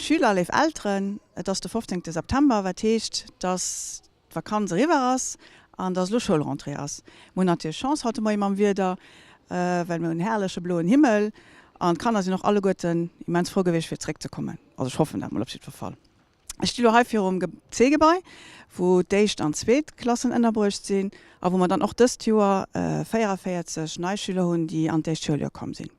Schüler, léif Elteren, et ass de 15 September, wat heescht, dass d'Vakanz eriwwer ass an dass elo Schoulrentrée ass. Mir hunn natierlech Chance haut de Moie mam Wieder, well mir hunn en herrleche bloen Himmel an d'Kanner sinn och alleguerten immens frou gewiescht fir zeréckzekommen. Also ech hoffen dat mol op jiddwer Fall. Ech sti lo hei virum C-Gebai, wou d'éischt an zweet Klassen ënnerbruecht sinn a wou mer dann och dëst Joer 44 nei Schüler hunn, déi an d'éischt Schouljoer komm sinn.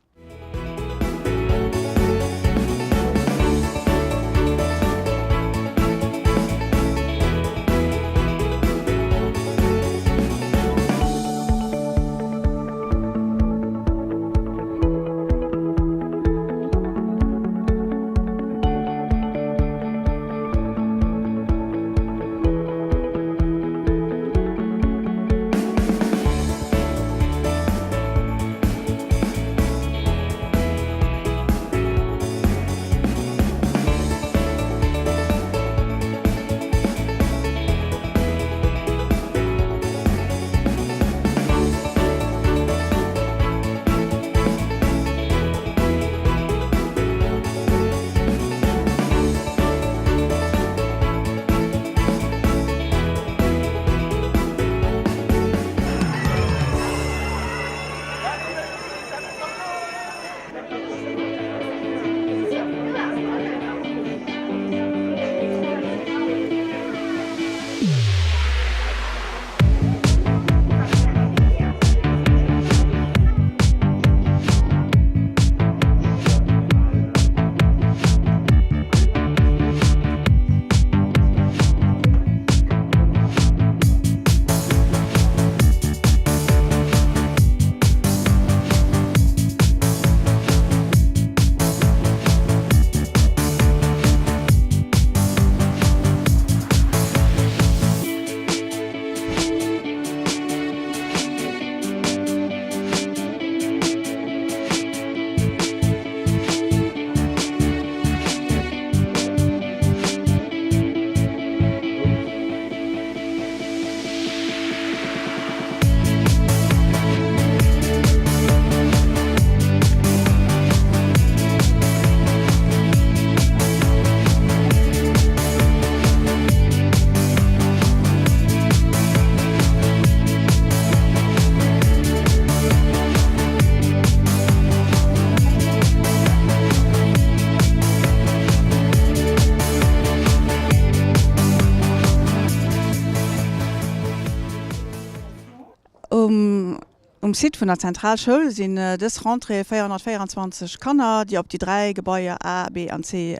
Um Site vun der Zentralschoul sinn dës Rentrée 424 Kanner, déi op déi 3 Gebaier A, B an C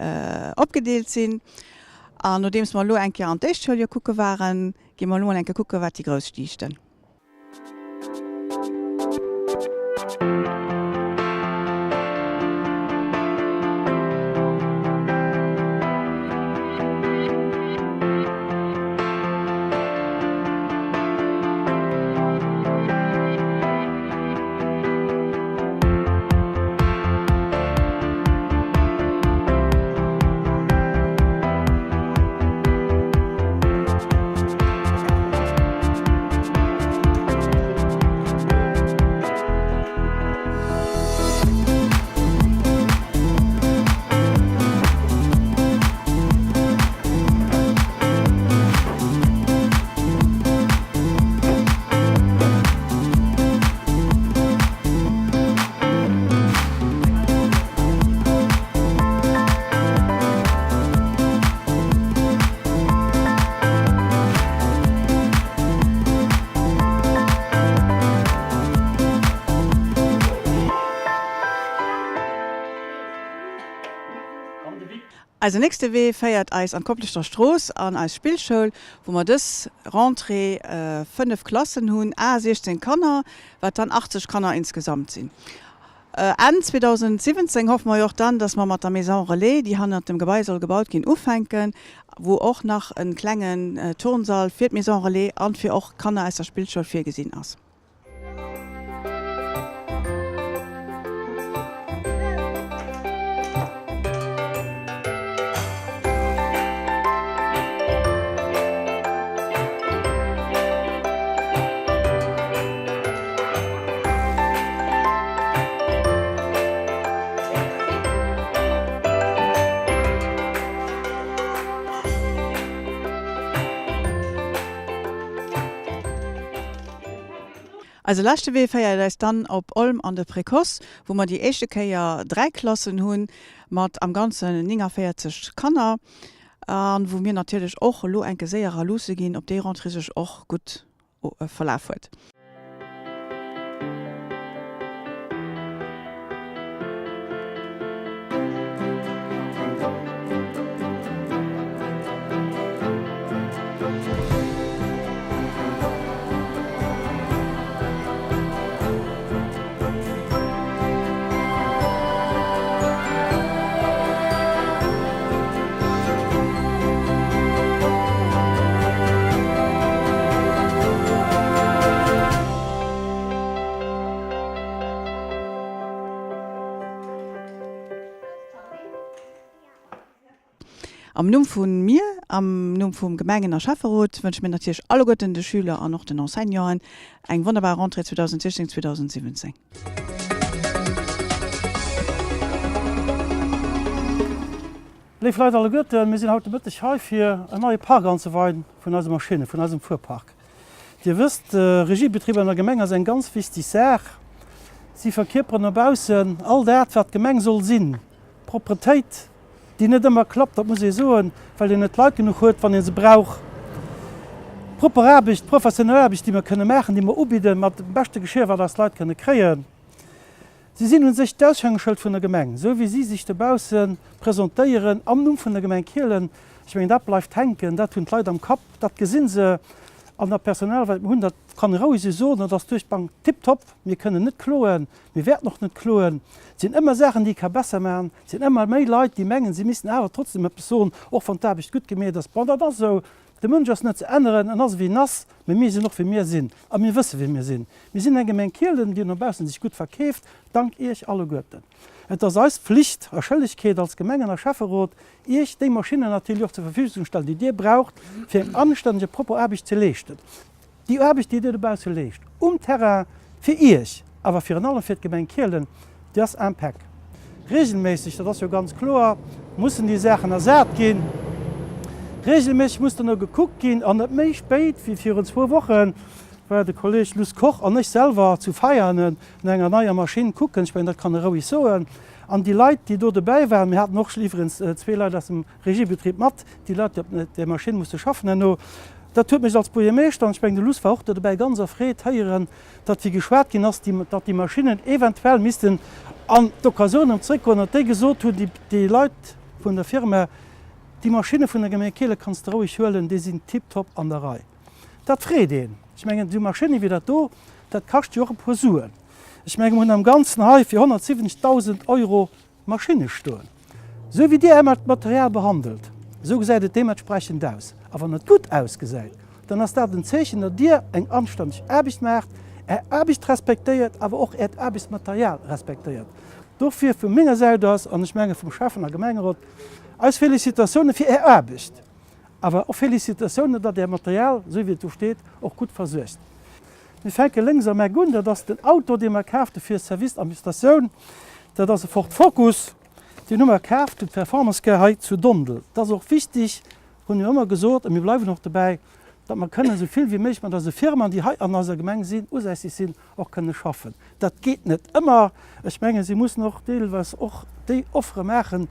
opgedeelt sinn. An nodeems mer elo eng Kéier an d'éischt Schouljoer kucke waren, gi mer elo mol eng Kéier kucke wat déi grouss stiichten. Eisen nächste Wee féiert eis an d'Kopleschter Strooss an eis Spillschoul, wou mer dës Rentrée 5 Klassen hunn, à 16 Kanner, wat dann 80 Kanner insgesamt sinn. Enn 2017 hoffe mer jo och dann, dass mer mat der Maison Relais, déi hannert dem Gebai soll gebaut ginn, ufänken, wou och nach e klengen Turnsall fir d'Maison Relais an fir och Kanner aus der Spillschoul virgesinn ass. Eise leschte Wee féiert eis dann op Olm an de Précoce, wou mer déi éischte Kéier 3 Klassen hunn, mat am Ganzen 49 Kanner, a wou mir natierlech och elo enke séier era luusse ginn, ob déi Rentrée sech och gutt verlaf huet. Am Numm vu mir, am Numm vum Gemengen a Schäfferot wënsche mir natierlech alleguerten de Schüler an och den Enseignanten eng wonnerbar Rentrée 2016, 2017. Léif Leit alleguerten, mir sinn haut de Mëtteg hei fir en neie Park anzeweien vun eise Maschinne, vun eisem Fuerpark. Dir wësst, de Regiebetrib an der Gemeng ass eng ganz wichteg Saach. Si verkierperen no baussen all dat, wat d'Gemeng soll sinn. Propretéit, déi net ëmmer klappt, dat muss ee soen, well een net Leit genuch huet, wann ee se brauch. Propper Aarbecht, professionell Aarbecht, déi mer kënne maachen, déi mer ubidden, mat dem beschte Geschir, wat eis Leit kënne kréien. Si sinn u sech d'Aushängeschëld vun der Gemeng, esou wéi si sech dobausse presentéieren am Numm vun der Gemeng Kielen. Ech mengen, dat bleift hänken, dat hunn d'Leit am Kapp, dat gesi se. An dat Personal, wat mir hunn, dat kann ee roueg esou soen, dat ass duerch d'Bank tiptop. Mir kënnen net kloen, mir wäerten och net kloen. Et sinn ëmmer Saachen, déi ee ka besser maachen. Et sinn ëmmer méi Leit, déi mengen, si missten awer trotzdem eppes soen, och wann d'Aarbecht gutt gemeet ass. Bon, dat ass esou. De Mënsch ass net ze änneren, en ass ewéi en ass, mä mir sinn och wéi mir sinn a mir wësse wie mir sinn. Mir sinn eng Gemeng Kielen, déi no baussen sech gutt verkeeft, dank Iech alleguerten. Et ass eis Pflicht a Schëllegkeet als Gemengen a Schäfferot, Iech déi Maschinnen natierlech och zur Verfügung ze stellen, déi Dir braucht, fir eng anstänneg a propper Aarbecht ze leeschten. Déi Aarbecht, déi Dir dobausse leescht, um Terrain, fir Iech, awer virun allem fir d'Gemeng Kielen, déi ass impec. Regelméisseg, dat ass jo ganz kloer, mussen déi Saachen ersat ginn. Regelméisseg muss duerno gekuckt ginn, an net méi spéit wéi virun zwou Woche war de Kolleg Luss Koch an ech selwer zu Veianen no enger neier Maschinn kucken. Ech mengen, dat kann e roueg soen. An déi Leit, déi do dobäi waren, mir haten och iwwregens zwee Leit aus dem Regiebetrib mat, déi Leit, déi op där Maschinn musse schaffen herno. Dat huet mech als Buergermeeschter, an ech mengen de Luss war och do dobäi, ganz erfreet héieren, datt wéi geschwat ginn ass, datt déi Maschinnen eventuell missten an d'Occasioun erëm zrëckgoen, datt déi gesot hunn, déi Leit vun der Firma, déi Maschinne vun der Gemeng Kiele kanns de roueg huelen, déi sinn tiptop an der Rei. Dat freet een. Ech mengen, esou Maschinne wéi dat do, dat kascht jo och e puer Suen. Ech mengen, mir hunn am Ganzen hei fir 170.000 Euro Maschinne stoen. Esou wéi Dir Äert Material behandelt, esou gesäit et deementsprechend aus. A wann et gutt ausgesäit, dann ass dat en Zeechen, datt Dir eng anstänneg Aarbecht maacht, Är Aarbecht respektéiert, awer och Äert Aarbechtsmaterial respektéiert. Dofir vu menger Säit aus, an ech menge vum Schäffen a Gemengerot, eis Félicitatiounen fir Är Aarbecht, awer och Félicitatiounen, datt Är Material, esou wéi et do steet, och gutt versuergt. Mir fänke lénks am Eck un, dat ass den Auto, dee mer kaaft hu fir Service Administratioun. Dat ass e Ford Focus, deen hu mer kaaft um Performance Care hei zu Dondel. Dat ass och wichtig, hunn mir ëmmer gesot a mir bleiwen och dobäi, datt mer kënnen esou vill wéi méiglech mat eise Firmen, déi hei an eiser Gemeng sinn, usässeg sinn, och kënne schaffen. Dat geet net ëmmer. Ech mengen, si mussen och deelweis och déi Offere maachen,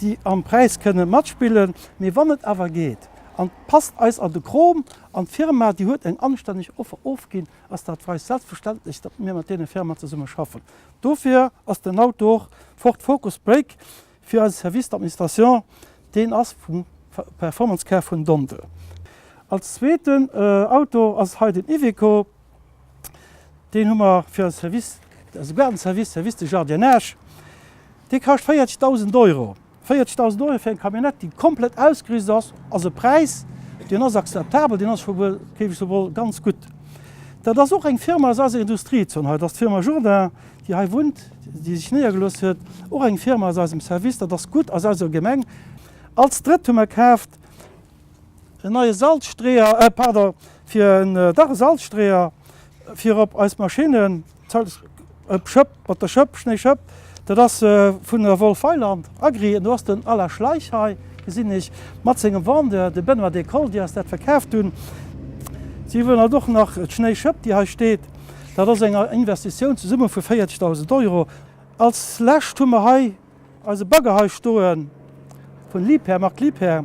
déi am Präis kënne matspillen. Mee wann et awer geet an et passt eis an de Krom an d'Firma, déi huet eng anstänneg Offer ofginn, ass dat fir eis selbstverständlech, datt mir mat deene Firma zesumme schaffen. Dofir ass den Auto och Ford Focus Break fir eise Service d'administration, deen ass vum Performance Care vun Dondel. Als zweeten Auto ass hei den Iveco. Deen hu mer fir eise Service, eise Gaardenservice, Service de jardinage. Dee kascht 40.000 Euro. 40.000 Euro fir eng Camionnette, déi komplett ausgerüst ass, ass e Präis, deen ass akzeptabel, deen ass scho wuel, géif ech soe wuel, ganz gutt. Dat ass och eng Firma aus eiser Industriezon hei, dat ass d'Firma Jourdain, déi hei wunnt, déi sech néiergelooss huet, och eng Firma aus eisem Service, dat ass gutt, aus eiser Gemeng. Als drëtt hu mer kaaft en neie Salzstreeër, pardon, fir en, dach e Salzstreeër fir op eis Maschinnen, op Schëpp, mat der Schëpp, Schnéischëpp, dat ass vun der Wolff Weiland Agri, en do ass den Alain Schleich hei, gesinn ech, mat sengem Vendeur, de Benoît Descols, déi eis dat verkaaft hunn. Si wëllen alt och nach d'Schnéischëpp, déi hei steet. Dat ass eng Investitioun zesumme vu 40.000 Euro. Als lescht hu mer hei eise Bagger hei stoe vun Liebherr, Marc Liebherr.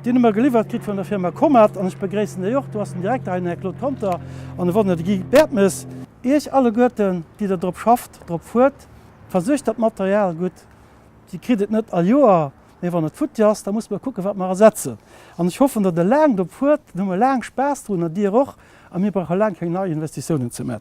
Deen hu mer geliwwert kritt vun der Firma Comat an ech begréissen déi och. Do ass den Direkter hei, den Här Claude Conter, an e Wonner, de Guy Bertmes. Iech alleguerten, déi Der drop schafft, drop fuert, versuergt dat Material gutt. Dir kritt et net all Joer, mee wann et futti ass, da musse mer kucken, wat mer ersetzen. An ech hoffen, datt Der laang drop fuert, dann hu mer laang Spaass drun an Dir och. A mir brauche laang keng nei Investitiounen ze man.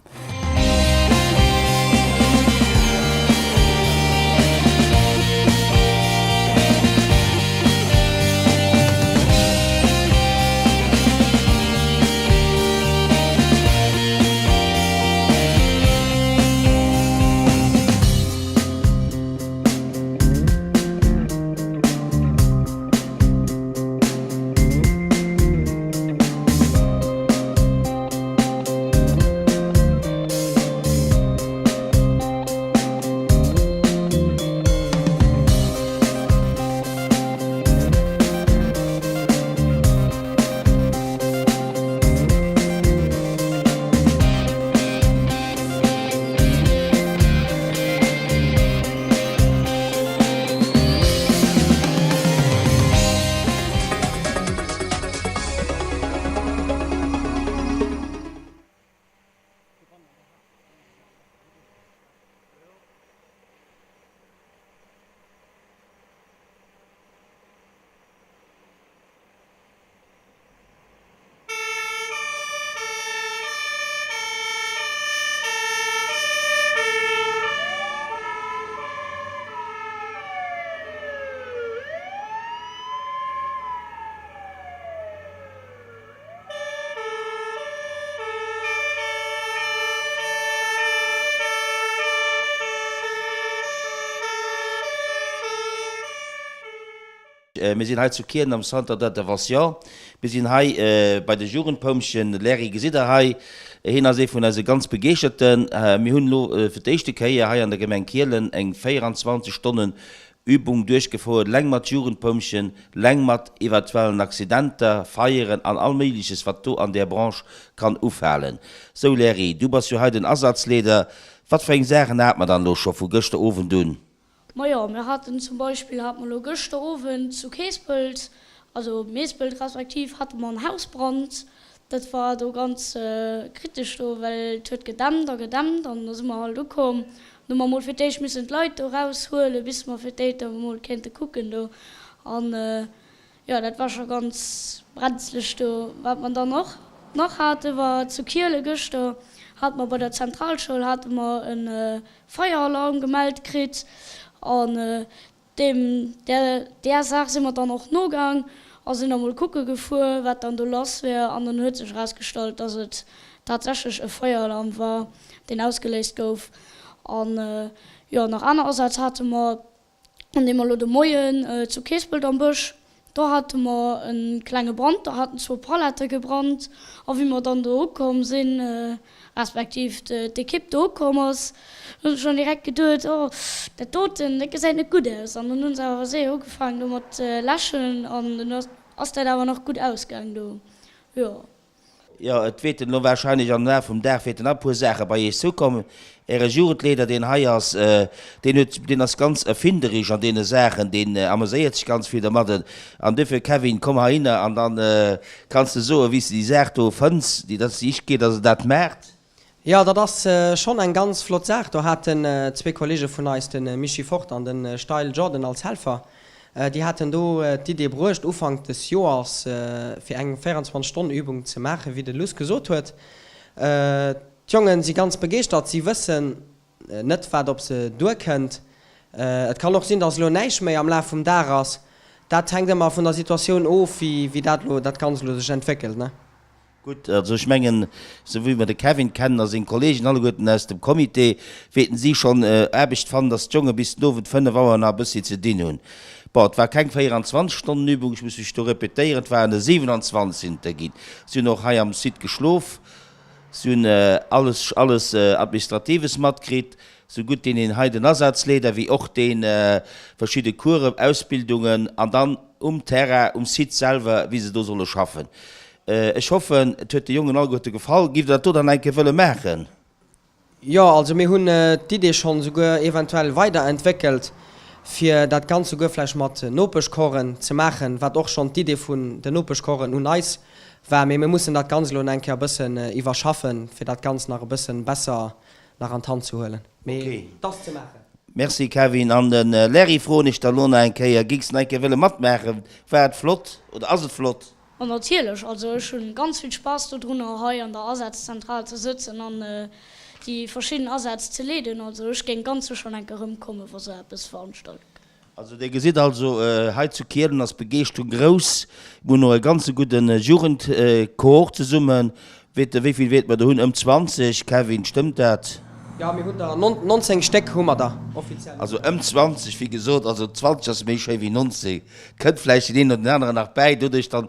Mir sinn hei zu Kielen am Centre d'intervention. Mir sinn hei bei de Jugendpompjen. De Larry gesitt der hei. Hien ass ee vun eise ganz Begeeschterten. Mir hunn elo fir d'éischte Kéier hei an der Gemeng Kielen eng 24 Stonnen Übung duerchgefouert, leng mat Jugendpompjen, leng mat eventuellen Accidenter, Feieren an all Méigleches, wat do an där Branche kann ufalen. Sou Larry, du bass jo hei den Asatzleeder. Wat fir eng Saachen hat mer dann elo scho vu gëschter Owend un? Majo, mir haten zum Beispill, hate mer elo gëschter Owend zu Keespelt, also Meespelt respektiv, hate mer en Hausbrand. Dat war do ganz kritesch do, well et huet gedämpt a gedämpt an da si mer halt ukomm. An hu mer emol fir d'éischt missen d'Leit do eraushuelen, bis mer fir d'éischt emol kéinte kucken do. An jo, dat war scho ganz brenzlech do. Wat mer dann och nach hate war zu Kiele gëschter, hate mer bei der Zentralschoul hate mer e Feieralarm gemellt kritt an deem där där Saach si mer dann och nogaang a sinn da mol kucke gefuer, wat dann do lass wär an dann huet sech erausgestallt, dass et tatsächlech e Feieralarm war, deen ausgeléist gouf. An jo, nach aner Asätz hate mer. An deem mer elo de Moien zu Keespelt am Bësch, do hate mer e klenge Brand, do haten zwou Palette gebrannt. A wéi mer dann do ukomm sinn, respektiv d'Ekipp do ukomm ass, hu se schonn direkt geduet, oh dat doten, dat gesäit net gutt aus. An dann hu se awer séier ugefaangen do mat läschen an dunn ass dat awer nach gutt ausgaang do, jo. Jo, et wäerten elo wahrscheinlech am Laf vum Dag wäerten nach e puer Saache bei Iech zoukommen. Äre Jugendleeder, deen hei ass, deen huet, deen ass ganz erfinderesch an deene Saachen, deen ameséiert sech ganz vill domadden. An duerfir, Kevin, komm heihinner an da kanns de soen, wéi s de déi Saach do fënns, déi dass déi Ichkeet, dass Der dat maacht. Jo, dat ass schonn eng ganz flott Saach. Do haten zwee Kollege vun eis, de Michi Fort an de Steil Jordan als Helfer, déi haten do d'Idee bruecht, Ufank des Joers fir eng 24 Stonn Übung ze maachen, wéi de Luss gesot huet. D'Jongen si ganz begeeschtert, si wëssen net wat op se duerkënnt. Et kann och sinn, dass elo näischt méi am Laf vum Dag ass. Dat hänkt ëmmer vun der Situatioun of, wéi dat elo, dat Ganzt elo sech entwéckelt. Gutt, also ech mengen, esou wéi mer de Kevin kennen a seng Kollegen alleguerten aus dem Comité, wäerten si schonn Aarbecht fannen, dass d'Jonge bis den Owend 5 Auer nach e bëssi ze dinn hunn. Bon, et war keng 24 Stonnen Übung, ech muss mech do repetéieren, et waren der 27 sinn et der ginn. Si hunn och hei am Site geschlof, si hunn alles, alles Administratives matkritt, esou gutt deen een hei den Asazleeder wéi och dee verschidde Coursen, Ausbildungen an dann um Terrain, um Site selwer, wéi se do solle schaffen. Ech hoffen, et huet de Jongen alleguerte gefall. Giff der dat do dann eng Kéier wëlle maachen? Jo, also mir hunn d'Idee schonn souguer eventuell weiderentwéckelt, fir dat Ganzt souguer vläicht mat Nopeschcorpsen ze maachen, wat och schonn d'Idee vun den Nopeschcorpsen un eis war. Mee mir mussen dat Ganzt elo nach eng Kéier e bëssen iwwerschaffen, fir dat Ganzt nach e bëssen besser nach an d'Hand ze huelen. Mee et ass ze maachen. Merci Kevin. An de Larry froen ech da lo nach eng Kéier, Géings de nach eng Kéier wëlle matmaachen? War et flott oder ass et flott? Ma natierlech, also ech hunn ganz vill Spaass dodrunner hei an der Asazentral ze sëtzen an déi verschidden Asätz ze leeden. Also ech géing ganz sécher enke rëmkommen, wa se eppes veranstalten. Also dir gesitt also, hei zu Kielen ass d'Begeeschterung grouss. Mir hunn och e ganze gudden Jugendchor zesummen. Weet der wéivill Weet mer der hunn? Ëm 20, Kevin, stëmmt dat? Jo, mir hunn der 19 Stéck hu mer der offiziell. Also ëm 20, wéi gesot, also 20 ass méi schéi wéi 19. Kënnt vläicht deen een oder den aneren nach bäi, doduerch dann,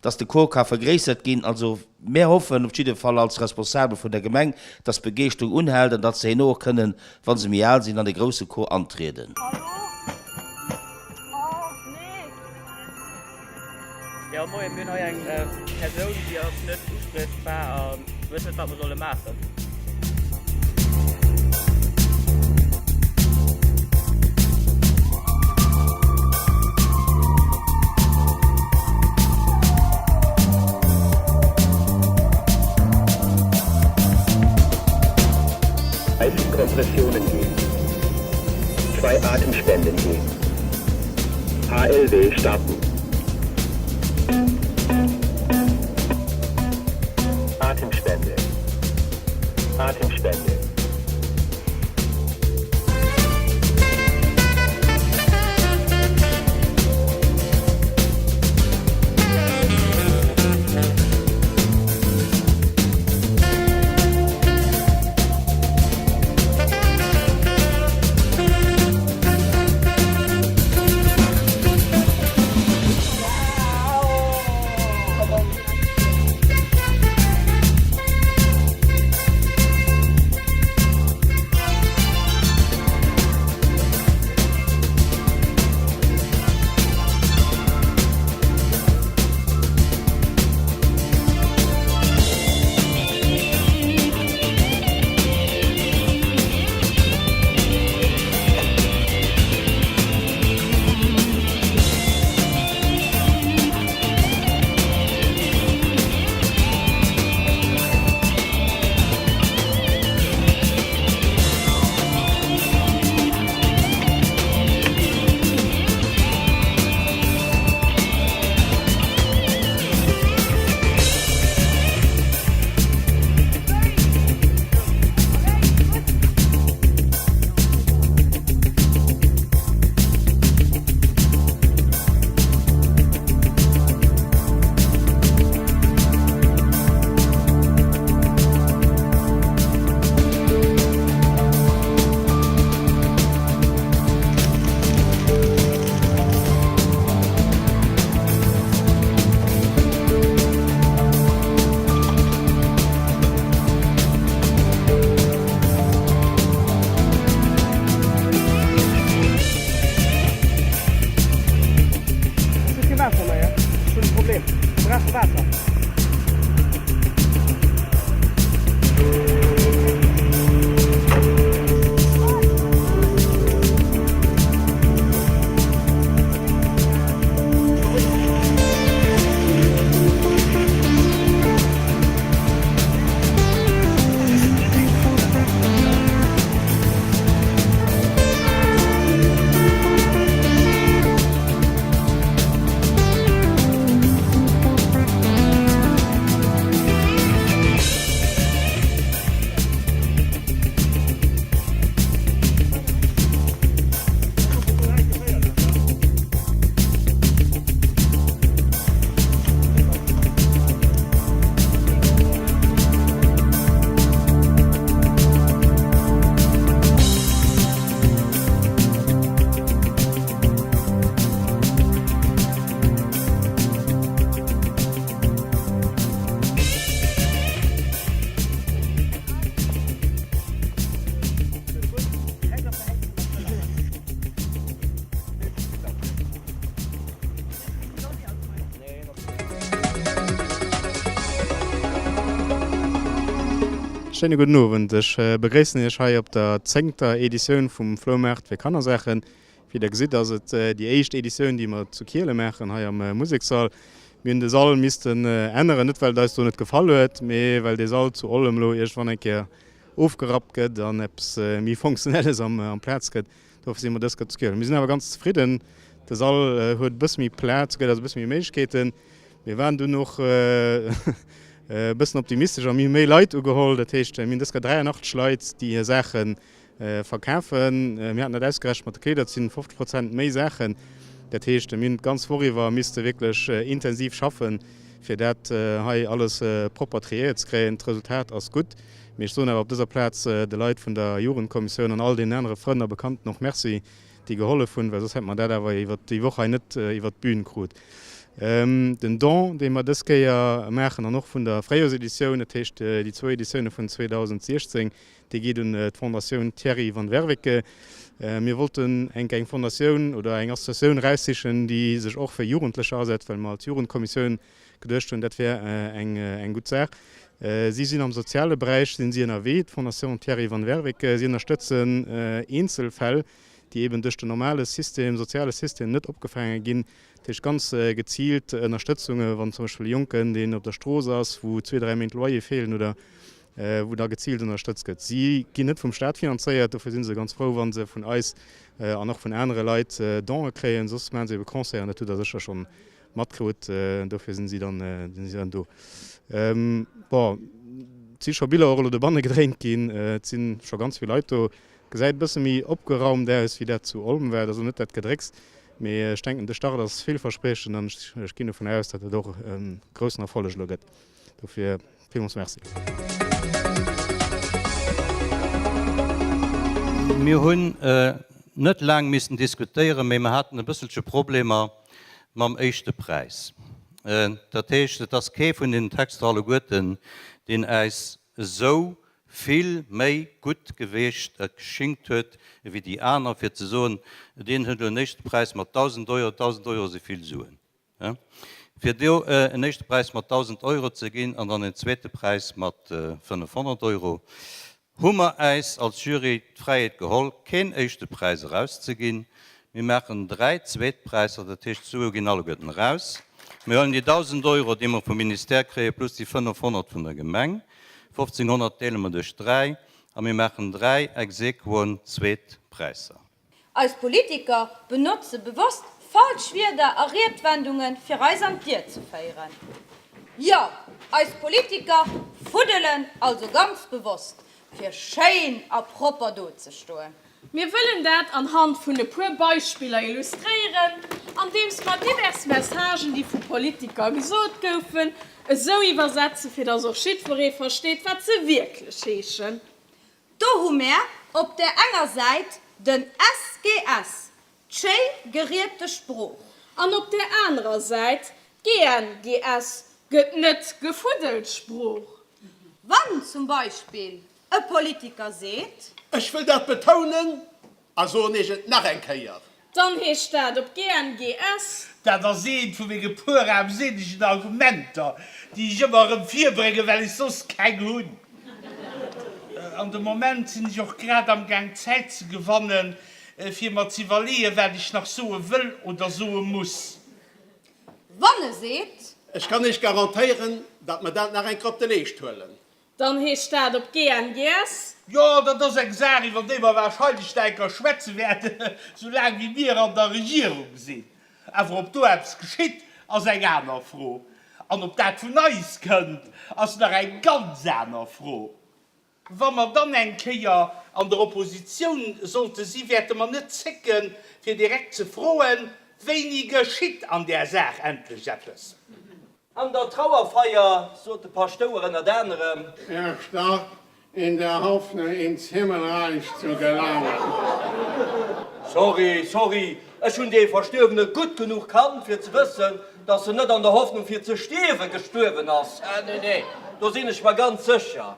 dass de Chor ka vergréissert ginn. Also mär hoffen op jidde Fall als Responsabel vun der Gemeng, dass d'Begeeschterung unhält an datt se herno och kënnen, wa se méi al sinn, an de grousse Chor antrieden. Jo moien, mir hunn hei eng Persoun déi ass net uspriechbar a wëss net wat mer solle maachen. Kompressionen geben. Zwei Atemspenden geben. HLW starten. Atemspende. Atemspende. Ech hu kee Waasser méi, ech hunn e Problem, ech brauche Waasser. Schéine gudden Owend. Ech begréissen Iech hei op der zéngter Editioun vum Floumaart fir Kannersaachen. Wéi der gesitt ass et déi éischt Editioun déi mer zu Kiele maachen, hei am Musekssall. Mir hunn de Sall missten änneren, net well et eis do net gefall huet, mee well dee Sall zu Ollem elo iergendwann eng Kéier ofgerappt gëtt an eppes méi Fonctionnelles amplaz gëtt. Dofir si mer dës Kéier zu Kielen. Mir sinn awer ganz zefridden. De Sall huet e bësse méi Plaz, gëtt eis e bësse méi Méiglechkeeten. Mir waren dunn och e bëssen optimistesch a mir hu méi Leit ugeholl. Dat heescht, mir hunn dës Kéier 83 Leit, déi hir Saache verkafen. Mir haten dat ausgerechent mat de Kleeder, et sinn 50 Prozent méi Saachen. Dat heescht, mir hunn d'ganz Woch iwwer misste wierklech intensiv schaffen, fir dat hei alles propper triéiert ze kréien. D'Resultat ass gutt. Mee ech soen awer op dëser Plaz de Leit vun der Jugendkommissioun an all deenen anere Frënn a Bekannten och Merci, déi gehollef hunn, well soss hätte mer dat awer iwwert déi Woch hei net iwwert d'Bün krut. Den Don, dee mer dës Kéier maachen an och vun der Fréijoerseditioun, dat heescht déi zwou Editioune vun 2016, dee geet un d'Fondatioun Thierry van Werveke. Mir wollten enk eng Fondatioun oder eng Associatioun eraussichen, déi sech och fir Jugendlecher asetzt, well mer als Jugendkommissioun geduecht hunn, dat wär eng gutt Saach. Si sinn am soziale Beräich sinn si ënnerwee, d'Fondation Thierry van Werveke. Si ënnerstëtzen Eenzelfäll, déi eben duerch den normale System, soziale System net opgefaange ginn. Dat heescht ganz geziilt Ënnerstëtzunge wann zum Beispill e Jonken, deen op der Strooss ass, wou zwee, dräi Méint Loyer feelen oder wou da geziilt ënnerstëtzt gëtt. Si ginn net vum Staat finanzéiert, dofir si se ganz frou, wa se vun eis an och vun anere Leit Donë kréien. Soss maache se ebe Concerten, dat hutt Der sécher schonn Matkrut, dofir sinn si dann sinn si dann do. Bon, et si scho Biller och elo dobanne gedréint ginn, et si scho ganz vill Leit do. Gesäit e bësse méi opgeraumt aus wéi dat zu Olm war, et ass elo net dat Gedrécks, mee ech denken de Start ass villverspriechend an ech ginn dovun aus, datt et och e groussen Erfolleg elo gëtt. Dofir villmools Merci. Mir hunn net laang missen diskutéieren, mee mer haten e bësselche Problemer mam éischte Präis. Dat heescht, et ass kee vun deenen Texter alleguerten, deen äis esou vill méi gutt geweecht geschingt huet ewéi déi aner, fir ze soen, deen huet elo en éischte Präis mat 1.000 Euro. 1.000 Euro si vill Suen. Fir do en éischte Präis mat 1.000 Euro ze ginn an dann en zweete Präis mat 500 Euro, hu mer äis als Jury d'Fräiheet geholl, keen éischte Präis erauszeginn. Mir maachen 3 Zweetpräisser, dat heescht d'Sue ginn alleguerten eraus. Mir huelen déi 1.000 Euro, déi mer vum Ministère kréien, plus déi 500 vun der Gemeng, 1.500 deele mer duerch 3 a mir maachen 3 ex aequo Zweetpräisser. Eis Politiker benotze bewosst falsch Wierder a Riedwendunge fir eis an d'Ier ze féieren. Jo, eis Politiker fuddelen also ganz bewosst, fir schéin a propper do ze stoen. Mir wëllen dat anhand vun e puer Beispiller illustréieren, andeems mer divers Messagen, déi vu Politiker gesot goufen, esou iwwersetzen, fir dass och jiddweree versteet, wat se wierklech heeschen. Do hu mär op där enger Säit den SGS, d'schéi geriete Sprooch. An op där anerer Säit d'GNGS, gëtt net gefuddelt Sprooch. Wann zum Beispill e Politiker seet. Ech wëll dat betounen a soen Iech et nach eng Kéier. Dann heescht dat op GNGS. Dat ass eent vu menge puer aarmséinegen Argumenter, déi ech ëmmer erëm virbréngen, well ech soss keng hunn. An de Moment sinn ech och grad amgaang Zäit ze gewannen, fir mer z'iwwerleeën, wat ech nach soe wëll oder soe muss. Wann e seet. Ech kann Iech garantéieren, datt mer dat nach eng Kéier op de Leescht huelen. Dann heescht dat op GNGS. Jo, dat ass eng Saach, iwwer déi mer wahrscheinlech nach eng Kéier schwätze wäerten, soulaang wéi mir an der Regierung sinn. Awer ob do eppes geschitt, ass eng aner Fro. An ob dat vun eis kënnt, ass nach eng ganz aner Fro. Wa mer dann eng Kéier an der Oppositioun sollte si, wäerte mer net zécken, fir direkt ze froen, Wéini geschitt an där Saach endlech eppes? An der Trauerfeier sot de Paschtouer ënnert anerem. Er starb in der Hoffnung ins Himmelreich zu gelangen. Sorry, sorry, ech hunn dee Verstuerwene gutt genuch kannt fir ze wëssen, dass en net an der Hoffnung fir ze stierwe gestuerwen ass. Nee, nee, do sinn ech mer ganz sécher.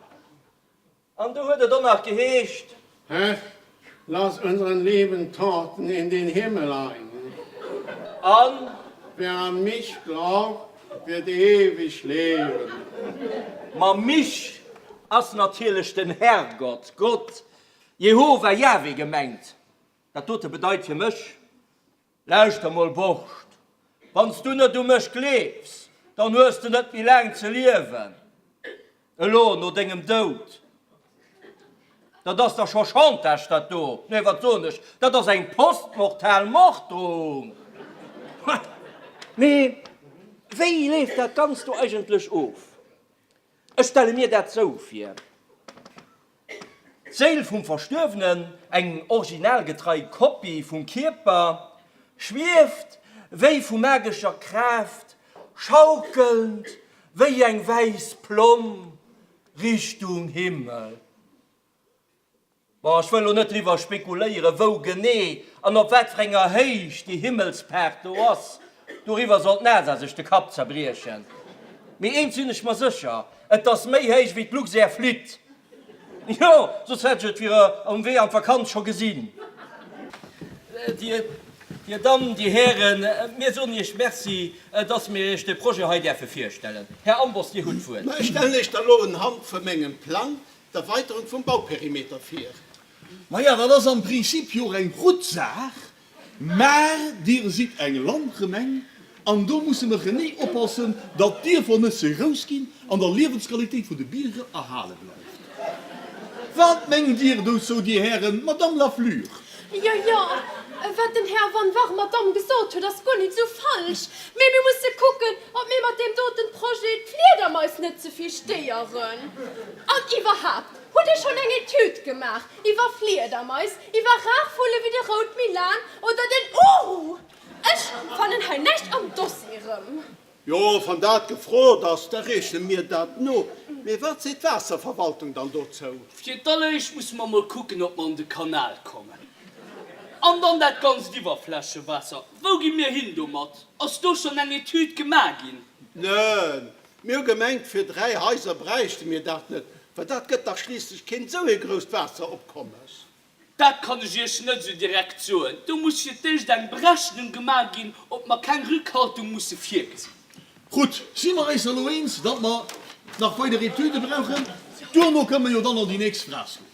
An du huet et och nach geheescht. Herr, lass unseren lieben Torten in den Himmel ein. An. Wer an mich glaubt, wird ewig leben. Ma mich! ass natierlech den Herrgott, Gott, Jehova, Jahwe gemengt. Dat dote bedeit fir mech, Lauschter mol Borscht, wann s du net u mech gleefs, dann hues de net méi laang ze liewen, elo no dengem Doud. Dat ass dach scho Chantage dat do, nee wat soen ech, dat ass eng postmortal Morddrohung. Mee wéi leeft dat Ganzt do eigentlech of? Ech stelle mir dat sou vir, D'Séil vum Verstuerwenen, eng originalgetrei Kopie vum Kierper, schwieft wéi vu magescher Kraaft, schaukelnd wéi eng wäiss Plomm Richtung Himmel. Bon, ech wëll lo net driwwer spekuléieren, wou genee an op wat fir enger Héicht déi Himmelspaart do ass. Doriwwer soll d'NASA sech de Kapp zerbriechen. Mee eent sinn ech mer sécher, Et ass méi héich wéi d'Luxair flitt. Jo, soss hätt ech et fir um Wee an d'Vakanz scho gesinn. Dir Dammen, Dir Hären, mir soen Iech Merci, dass mir Iech de Projet hei däerfe virstellen. Här Amboss, Dir hutt d'Wuert. Mä ech stellen Iech da lo unhand vu mengem Plang d'Erweiterung vum Bauperimeter vir. Maja, dat ass am Prinzip jo och eng gutt Saach, mä Dir sidd eng Landgemeng an do musse mer genee oppassen, datt d'Dierfer net ze grouss ginn an der Liewensqualitéit vun de Bierger erhale bleift. Wat mengt Dir dozou, Dir Hären, Madamm Laflure? Jo, jo, wat den Här Van Warmerdam gesot huet, ass guer nit esou falsch. Mee mir musse kucken, ob mir mat deem doten Projet d'Fliedermais net ze vill stéieren. An iwwerhaapt, hutt Dir schonn eng Etüd gemaach iwwer Fliedermais, iwwer rar Vulle wéi de Routmilan oder den Uhu? Ech fannen hei näischt am Dossier erëm. Jo, wann dat gefrot ass, da reeche mir dat no. Mee wat seet d'Waasserverwaltung dann dozou? Fir d'alleréischt musse mer mol kucken, ob mer an de Kanal kommen. An dann dat ganzt Iwwerflächewaasser, wou gi mir hin domat? Ass do schonn eng Etüd gemaach ginn? Nön, mir hu gemengt, fir 3 Haiser bräichte mir dat net, well dat gëtt dach schliisslech keen esou ee grousst Waasseropkommes. Dat kann ech Iech net esou direkt soen. Do muss fir d'éischt eng Berechnung gemaach ginn, ob mer keng Rückhaltung musse virgesinn. Gutt, si mer eis elo eens, datt mer nach weider Etüde brauchen? Duerno kënnen mer jo dann an déi nächst Phras goen.